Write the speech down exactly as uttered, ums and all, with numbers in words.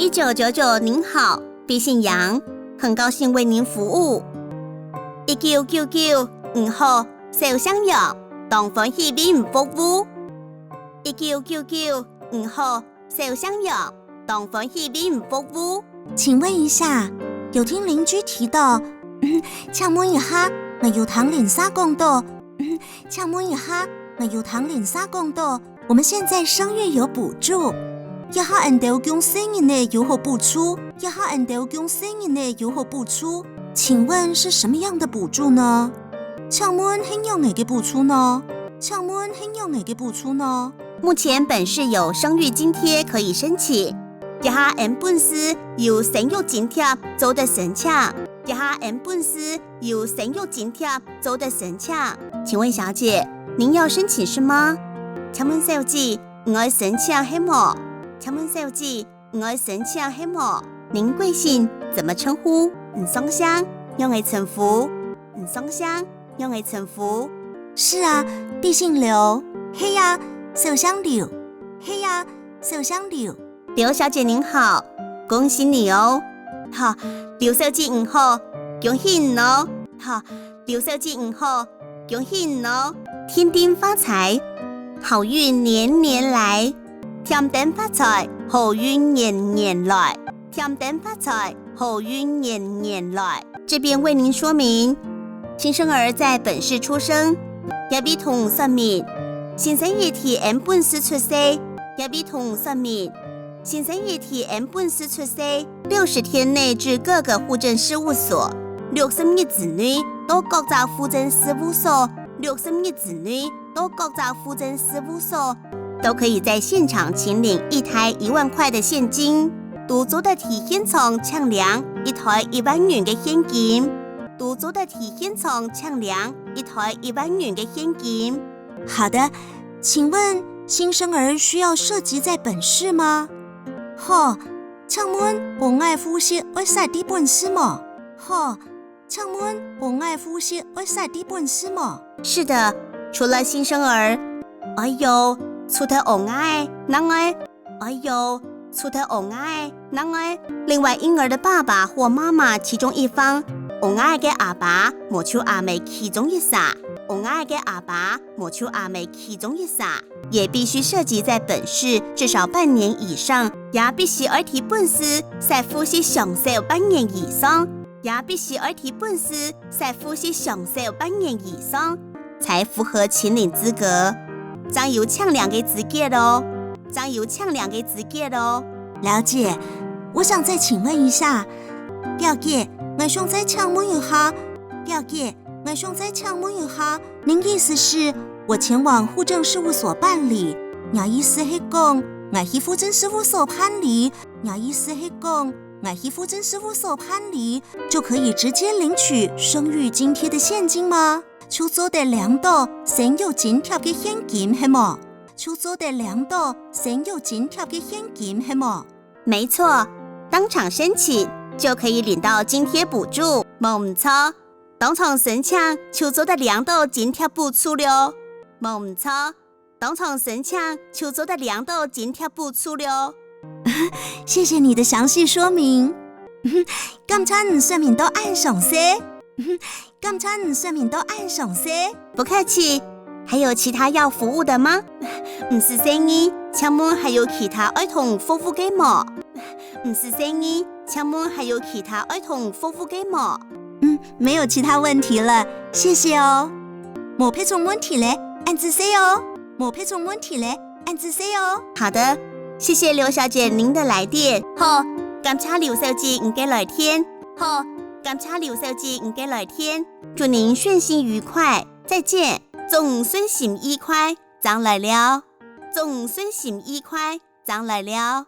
一九九九您好，敝姓楊，很高兴为您服务。一九九九，你好，小姓楊，當歡喜為你服務。一九九九，你好，小姓楊，當歡喜為你服務。请问一下，有听邻居提到，嗯，请问一下，𠊎有听鄰舍讲到，嗯，请问一下，𠊎有听邻舍讲到，我们现在生育有补助，这下俺兜降生人呢有好补助，这下俺兜降生人呢有好补助。请问是什么样的补助呢？请问係仰仔个补助呢？请问係仰仔个补助呢？目前本市有生育津贴可以申请，這下俺本市有生育津貼做得申請，這下俺本市有生育津貼做得申請。请问小姐，您要申请什么？请问小姐，你愛申請係無？请问小姐，你愛申請係無？您貴姓？怎么稱呼？你姓啥？仰仔稱呼？你姓啥？仰仔稱呼？是啊，敝姓劉。係啊，小姓劉。係啊，小姓劉。刘小姐您好，恭喜你哦。哈，刘小姐你好，恭喜你哦。哈，刘小姐你好，恭喜你哦。添丁發財，好運年年來。添丁發財，好運年年來。添丁發財，好運年年來。这边为您说明，新生儿在本市出生。這位同你说明，新生儿在俺本市出世。這位同你说明，新生儿在俺本市出世。六十天内至各个户政事务所，六十日之内到各家户政事务所，六十日之内到各家户政事务所，都可以在现场请领一胎一万块的现金。都做得在现场请领一胎一万元个现金。都做得在现场请领一胎一万元个现金。好的，请问新生儿需要设籍在本市吗？好，请问嬰儿户籍愛设在本市無？好，请问嬰儿户籍愛设在本市無？是的，除了新生儿，還有除忒嬰兒，另外，還有除忒嬰兒，另外，另外嬰儿的爸爸或妈妈其中一方，嬰兒个阿爸無就阿姆其中一儕，嬰兒个阿爸無就阿姆其中一儕，也必须设籍在本市至少半年以上，也必须愛在本市設户籍上少半年以上。 也必须愛在本市設戶籍上少半年以上，才符合請領資格，正有請領个資格哦，正有請領个資格哦。了解，我想再请问一下，表姐，𠊎想再请问一下，表姐，𠊎想再请问一下，您意思是我前往户政事务所办理，若意思係講，𠊎去户政事务所办理，若意思係講， 𠊎去户政事务所办理，就可以直接领取生育津贴的现金吗？就做得領到生育津貼个现金係無？就做得領到生育津貼个现金係無？没错，当场申请就可以领到津贴补助，無毋错。当场申请就做得領到津贴補助了，無毋错。 当场申请就做得领到津贴补助了。谢谢你的详细说明。感谢你说明到恁详细。感谢你说明到恁详细。不客气，还有其他要服务的吗？毋使細義，请问还有其他愛同服务个無？毋使細義，请问还有其他爱同服务个无？嗯，没有其他问题了，谢谢哦。无别种问题了，恁仔细哦。无别种问题了，恁仔细哦。好的，谢谢刘小姐您的来电。好，感谢刘小姐你个来电。好，感谢刘小姐你个来电。祝您顺心愉快，再见。祝你顺心愉快，正来尞。祝你顺心愉快，正来尞。